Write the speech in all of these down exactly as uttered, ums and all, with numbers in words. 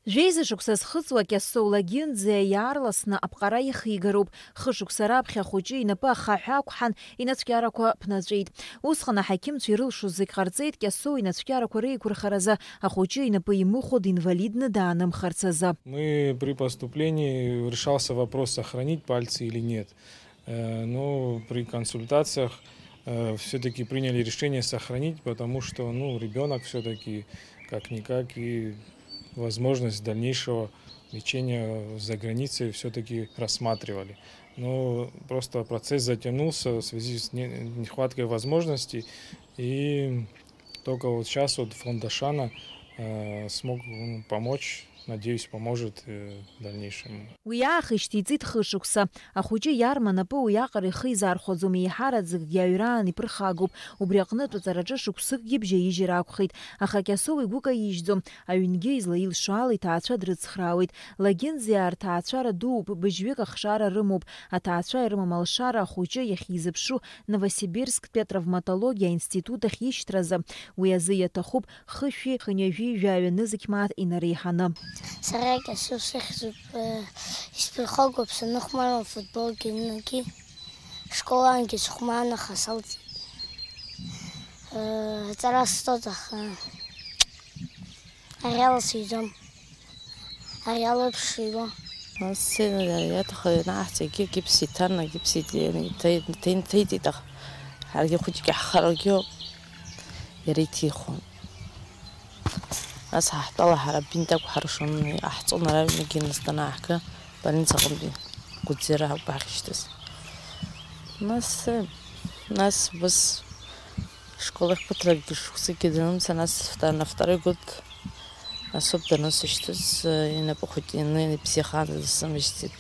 Жәеиза шықәса зхыҵуа Кьасоу Лагьынӡиа иаарласны аԥҟара ихигароуп. Хышықәса раԥхьа ахәыҷы инапы ахаҳә ақәҳан, инацәкьарақәа ԥнаҵәеит. Усҟан аҳақьымцәа ирылшоз зегь ҟарҵеит, Кьасоу инацәкьарақәа реиқәырхаразы ахәыҷы инапы имыхәо динвалидны даанымхарц азы. Мы при поступлении решался вопрос, сохранить пальцы или нет. Э, ну, при консультациях все-таки приняли решение сохранить, потому что, ну, ребенок все-таки как-никак и возможность дальнейшего лечения за границей все-таки рассматривали. Но просто процесс затянулся в связи с не- нехваткой возможностей, и только вот сейчас вот фонд Ашана э, смог, ну, помочь. Надеюсь, поможет э, в дальнейшем. Уи аахыс ишьҭеиҵеит хышықәса. Ахәыҷы иарма напы уиаҟара ихы изархәаӡом, еиҳараӡакгьы аҩраан иԥырхагоуп. Убри аҟнытә аҵараҿы шықәсыкгьы бжьаижьыр акәхеит. Аха Кьасоу игәы каижьӡом. Аҩнгьы излаилшо ала иҭаацәа дрыцхраауеит. Лагьынӡиаа рҭаацәара дууп, быжьҩык ахшара рымоуп. Аҭаацәа ирымам алшара ахәыҷы иахьизыԥшу Новосибирсктәи атравматологиа аинститут ахь ишьҭразы. Уи азы иаҭахуп хышәи хынҩажәи жәаҩа нызқь мааҭ инареиҳаны. Сара Кьасоу сыхьӡуп, э, исԥырхагоуп саныхәмаруа афутболгьы ныки. Школаангьы сыхәмаан, аха салҵит. Э, аҵара сҵоит, аха ари ала сыҩӡом. Ари ала еиԥш иҩуа. Нас сцена иаҭаху ианаҳҵо, егьи агипс иҭан, агипс иҭ-, иҭ-, иҭ-, иҭеиҵеит, аха ҳаргьы хәыҷык иаҳхаргьы ауп, иара иҭихуан. Нас ҳаҳтәала ҳара бинт акәу ҳаршон, иҟаҳҵон ара аҩнгьы, нас данааҳга, больница аҟынтәи гәыӡӡара ауп ҳахьышьҭаз. Нас, нас убас школ ахь ԥыҭракгьы шықәсыкгьы данымца, нас вта-, на второй год асоуп данысышьҭыз, э, инапы хәыҷ ианы ибзиахаанӡа дсымышьҭит.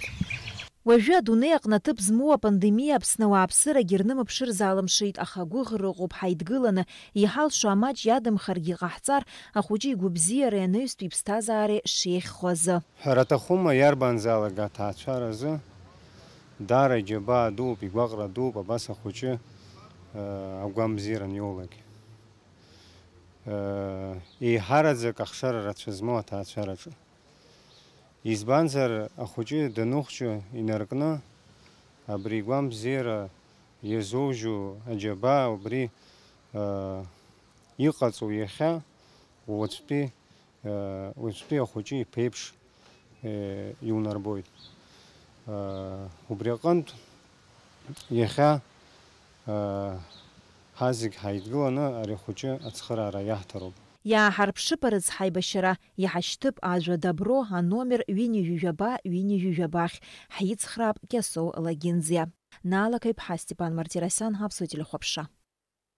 Уажәы адунеи аҟны аҭыԥ змоу апандемиа Аԥсны ауааԥсырагьы рнымԥшыр залымшеит, аха агәыӷра ыҟоуп, ҳаидгыланы, иҳалшо амаҷ иадамхаргьы ҟаҳҵар, ахәыҷы игәабзиареи анаҩстәи иԥсҭазаареи шеиӷьхо азы. Ҳәара аҭахума, иарбанзаалак аҭаацәара азы даара иџьабаа дууп, игәаҟра дууп абас ахәыҷы, э, агәамбзиаран иоулак. Э, еиҳараӡак ахшара рацәа змоу аҭаацәараҿы. Избанзар, ахәыҷы даныхәҷы инаркны, абри игәамбзиара иазоужьу аџьабаа убри, э, иҟаҵоу иахьа уаҵәтәи, э, уаҵәтәи ахәыҷы иԥеиԥш, э, иунарбоит. Э, убри аҟынтә иахьа, э, ҳазегь ҳаидгыланы ари ахәыҷы ацхыраара иаҳҭароуп. Иааҳарԥшып арыцҳаибашьара, иҳашьҭып ажәа «Добро» аномер ҩынҩажәи жәаба, ҩынҩажәи жәабахь, ҳицхраап Кьасоу Лагьынӡиа. Наала Қаиԥҳа, Степан Мартиросиан, Аԥсуа телехәаԥшра.